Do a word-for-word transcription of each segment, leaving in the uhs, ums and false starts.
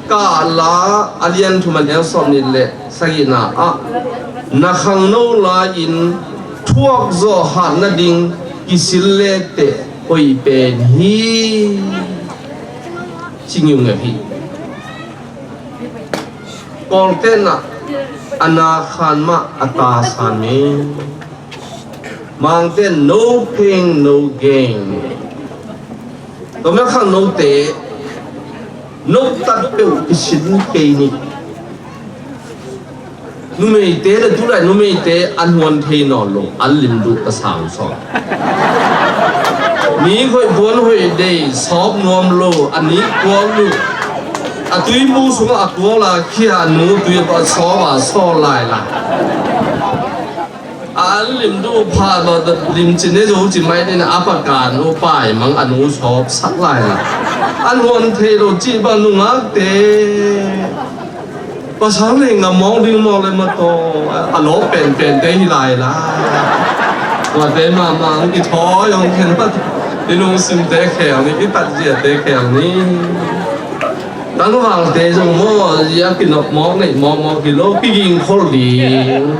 Kahla a lian thum a neu sawm nih le sagihna ah, na khangno lai-in thuak zawh hat nading kisil lekteh hoih pen hi. Ci ngiungeu hi. Kawlte'n ah a na khan mah a ta san hi. Mangte'n no pain, no gain. Tua mah khangnote noktat peuh kisin kei ni. Numeite le tulai numeite an huan thei nawn lo, an lim duh ka sang sawn. Mi hoih puan hoih dei, sawp nuam lo, a nik kual duh. A tuibu sungah a kual a khia, a nu tui a sawp a sawl lai la. A an lim duh pha lo, lim cin ne zo cin mai ding a pakan uh pai mang a nu sawp sak lai la. An huan thei lo cih bang nungakte. Pasal nei ngam mawk ding mawk le mah tawh a lawp penpente hi lai la. Tuate mahmah ang kithawi hong khen mah tawh i lungsimte khel ni, i tatziate khel ni. Tangvalte zong maw, zia kinop mawk neih mawkmawk hi lo, kigingkhol ding.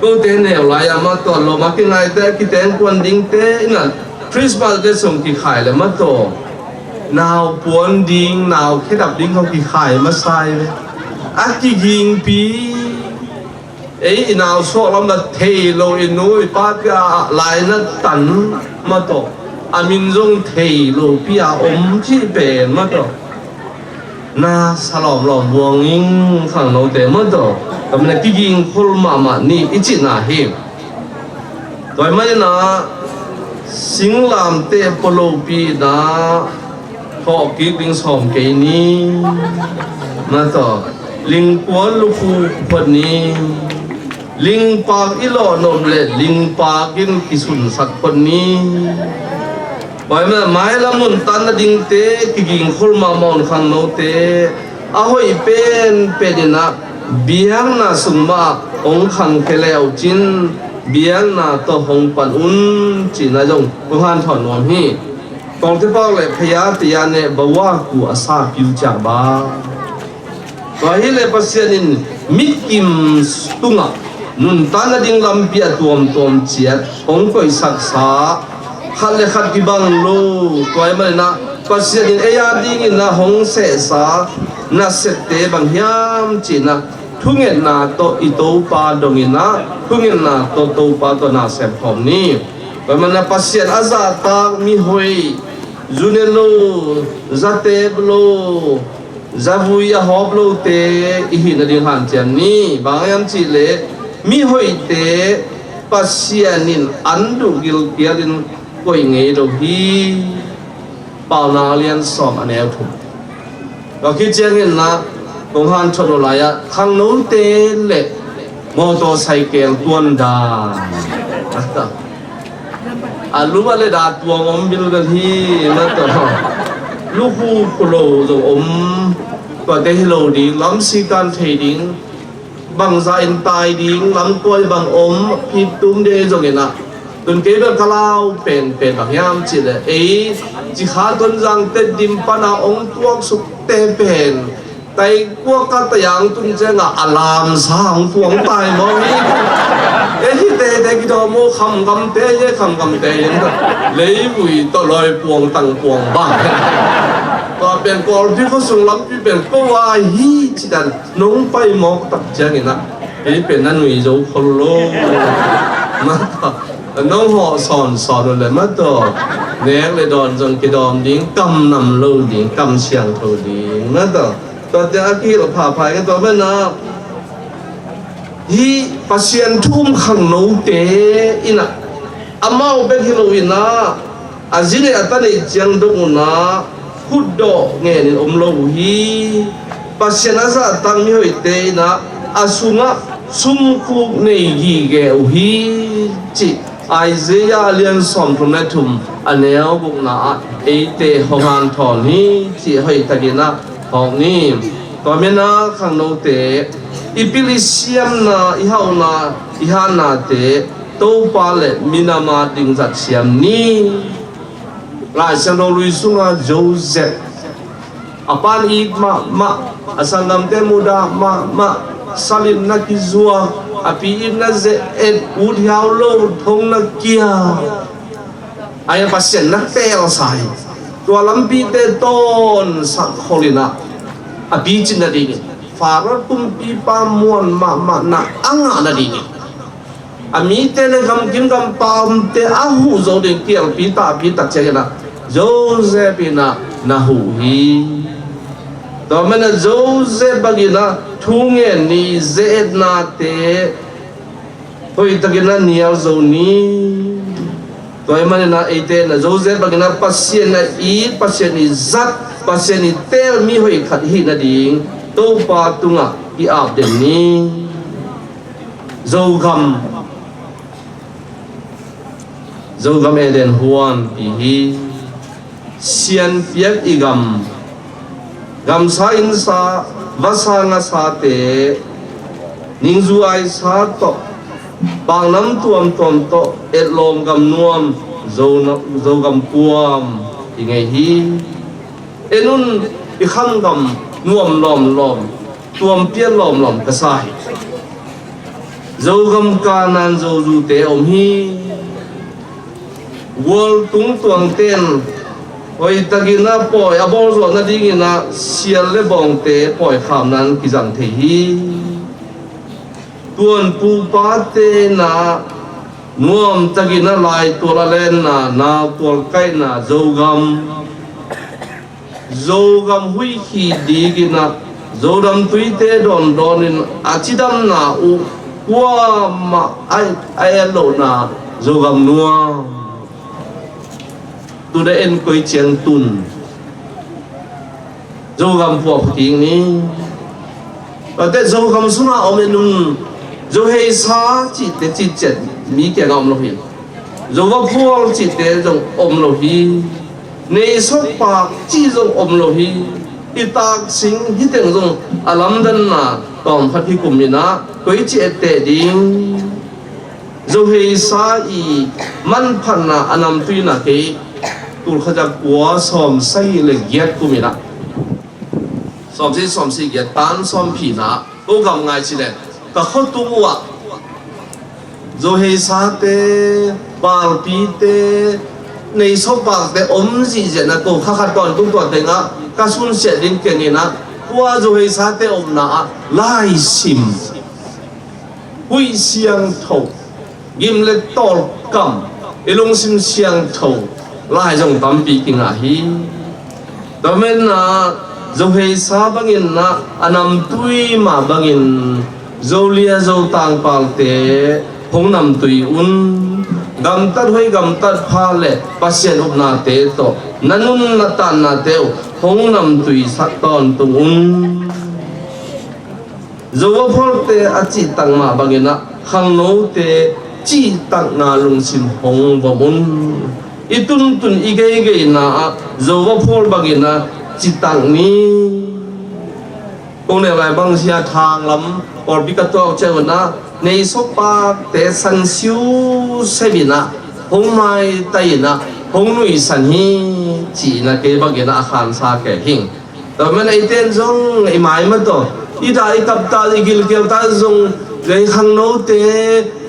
Kote neu lai-a mah tawh lawm a kingaite a kitengkuan dingte in a Christmas te sung kikhai le mah tawh nau puan ding, nau khedap ding khawng kikhai masa hi ve. A kigingpi. Ei i nau suak lam la thei lo, i nu i pa pia laina tan mah tawh, a min zong thei lo pia om cih pen mah tawh, na sa lawmlawm buang ing khangnote mah tawh. Ka min a kigingkhol mahmah ni i cihna hi. Tua ahih manin ah singlamteh pua lopi in ah thawhkik ding sawm kei ni. Mah tawh, lingkuan lukhu phot ni. Lingpak i lawh nop leh lingpak in kisunsak phot ni. Tua ahih manin ah mailam nuntak nadingte kigingkhol mahmah un khangnote, a hoih penpen in ah biakna sung mah hong khangkhia le uh cin, biakna tawh hong pan un cihna zong kong hanthawn nuam hi. Kawlte pak le phaya teya ne bawa ku a sa piu ciah ba. Tua hi le Pasian in mikim tungah nuntak nading lampi a tuamtuam ciat hong koihsaksa, khat le khat kibang lo. Tua ahih manin ah Pasian in ei a dingin ah hong sehsa nasepte bang hiam cih in ah thungetna tawh i Topa dong in ah, thungetna tawh Topa tawh na sem khawm ni. Tua ahih manin ah Pasian a zahtak mihoih, zu ne lo, za teep lo, za vui a hawp lote i hih nading hanciam ni. Bang hiam cih leh mihoihte Pasian in an duh gilkial in koih ngei lo hi. Paunak lian sawm a neu thum. Tua khit ciangin ah kong hanthawn uh lai-ah khangnote le motorcycle tuan dan a lu a le dah tuang om bilbel hi. Mah tawh lukhu pua lo zong om. Tuate hi lo ding, lamsikan thei ding, bangzah in tai ding, lamkuai bang om, phit tum ding zongin ah, tun kei bel ka lau penpen bang hiam cih leh, ei Cikha, Tonzang, Tedim pan a hong tuaksukte pen tai kuak ka tai ang tung ciangah a lamsa hong tuang tai maw hi. Ei hi teitei kidawm maw, khamkamte hi, khamkamte hi. Leivui tawh lawi puang tang puang bang. Tua pen Kawlpi khuasung lampi pen ko a hi ci dan nong pai mawk tak ciangin ah, ei pen na nui zo khol lo. Mah tawh nong hawh sawnsawn uh le mah tawh nek le dawn zong kidawm ding, kam nam lo ding, kam siangtho ding. Mah tawh tuate a kihilh phapha ing. Tua manin ah hih Pasian thu um khangnote in ah, amau bek hi lo in ah, a zi neih a ta neih ciang dong un ah khutdawh ngenin om lo uh hi. Pasian a zahtak mihoihte in ah a sungah sumkhuk nei gige uh hi, cih Isaiah a lian sawmthum le thum a neu gukna ah eite hong hanthawn hi, cih hoihtakin ah hawk ni. Tua manin ah khangnote, i pil i siamna, i hauhna, i hannate Topa le minam a ding zat siam ni. Lai Siangtho Lui sunga Joseph A pa'n it mahmah, a sanggamte mudah mahmah, sal in na kizuak, a pi in na ze-et, ut hiau lo, thong na kia. Ai a Pasian na teelsa hi. Tua lampite tawnsak khol in ah, a picin nadingin, Faro kumpipa muan mahmahna a ngah nadingin, a mite le gamkim gampamte a huh zo ding kialpi tahpi tak ciangin ah, Joseph in ah na huh hi. Tua manin ah Joseph bangin ah thu ngen ni, ze-etnate hoihtakin ah nial zo ni. Tua ahih manin ah eite in ah Joseph bangin ah Pasian a it, Pasian i zat, Pasian i teel mi hoih khat i hih nading Topa tungah i ap den ni. Zogam, Zogam Eden huanpi hi. Sianpiak i gam, gamsa innsa, vasa ngasate, ningzu aisa tawh, paknam tuamtuam tawh etlawm gam nuam, Zo, Zogam kuam i ngei hi. En un, i kham gam nuam lawmlawm, tuampian lawmlawm ka sa hi. Zogam Kanaan Zozute om hi. Gual tungtuangte in hoihtakin ah pawi a bawlzawh nadingin ah sial le bawngte pawi khamna in kizang thei hi. Tuanpupate in ah nuamtakin ah laitual a lenna, nautual kaihna, Zogam, Zogam huih khit dingin ah, Zodam tuite dawndawnin a cidamna uh kuamah a, a et lohna, Zogam nuam. Tun a en koi ciang tun, Zogam phuah pha kik ni. Tate Zogam sungah om en un. Zoheisa cihte cihciat mi kiangah om lo hi. Zovaphual cihte zong om lo hi. Neisokpak cih zong om lo hi. I taksing hi teng zong a lamdanna tawmkhat hi kum in ah, koici etteh ding. Zoheisa i manphatna a namtui in ah kei, tul khat za kua sawm sagih le giat kum in ah, sawmsagih, sawmsagih giat, tan sawm phin ah, ko gam ngai ci leng, ka khuatung uh ah Zoheisate, Palpite, Neisokpakte om zihziah in ah, ko kha khat tawntung tua teng ah ka sunsiat ding keng in ah, tua Zoheisate omna ah laisim, huih siangtho, gim le tawlkam, i lungsim siangtho lai zong tampi kingah hi. Tua manin ah Zoheisa bangin ah, a namtui mah bangin Zolia Zotang palte hong namtui un. Gamtat hoih gamtat pha le Pasian upnate tawh na nun na tannate uh hong namtuisak tawntung un. Zovaphualte a cihtak mah bangin ah khangnote cihtakna lungsim hong vom un. I tuntun i geigeina ah Zovaphual bangin ah citak ni. Kong neu lai bang sia, thang lam pawlpi ka tuak ciang un ah, Neisokpakte san siuseu in ah hong maitai in ah hong nuihsan hi, ci-in ah kei bangin ah a khansa kei hing. Tua manin eite in zong i mai mah tawh, i dah i kap ta, i gilkial ta zong, ei khangnote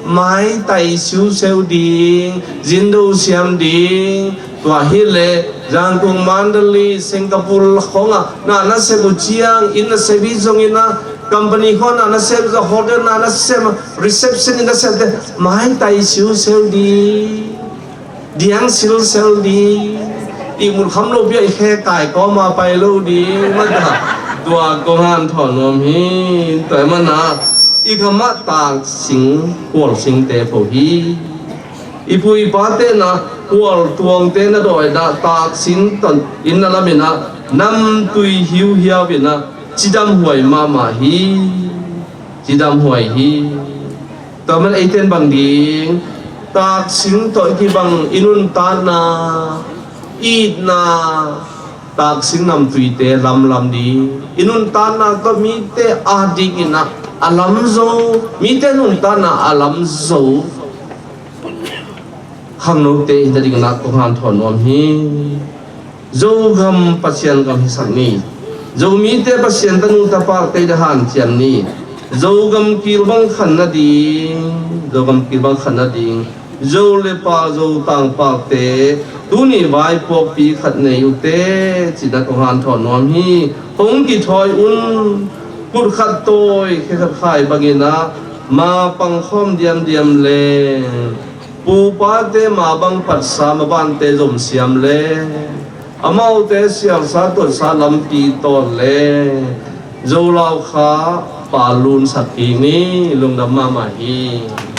maitai siuseu ding, zindo siam ding, tua hi leh Zangkong, Mandalay, Singapore khawngah na na sep uh ciang, inn na sep hi zongin ah, company khawng na na sep, hotel na na sep, reception inn na septe maitai siuseu ding. Diang silsel ding, ihmut kham lopi a i khe kai kawma pai lo ding, mata tua kong hanthawn nuam hi. Tua ahih manin ah i gam ah taksing, khualsingte pho hi. I pu i pate in ah khualtuangte na dawi in ah taksing tawh inn na lam in ah namtui hiuhiau in ah cidamhuai mahmah hi. Cidamhuai hi. Tua manin eite in bang ding, taksing tawh i kibang i nuntakna, itna, taksing namtuite lamlam ding. I nuntakna tawh mite a dingin ah a lam zo, mite nuntakna a lam zo khangnote i hi nadingin ah kong hanthawn nuam hi. Zogam Pasian gam hisak ni. Zomite Pasian tanu tapakte i hanciam ni. Zogam kil bang khan nading, Zogam kil bang khan nading, Zo le pa Zo tangpakte tuni vaipuakpi khat nei uhte, cina kong hanthawn nuam hi. Hong kithawi un, kut khat tawi khe khat khai bangin ah ma pangkhawm diamdiam le pupate ma bang patsa, mabante zomsiam le amaute sialsa tuatsa lampi tawn le Zolau Kha palunsak hi ni. Lungdam mahmah hi.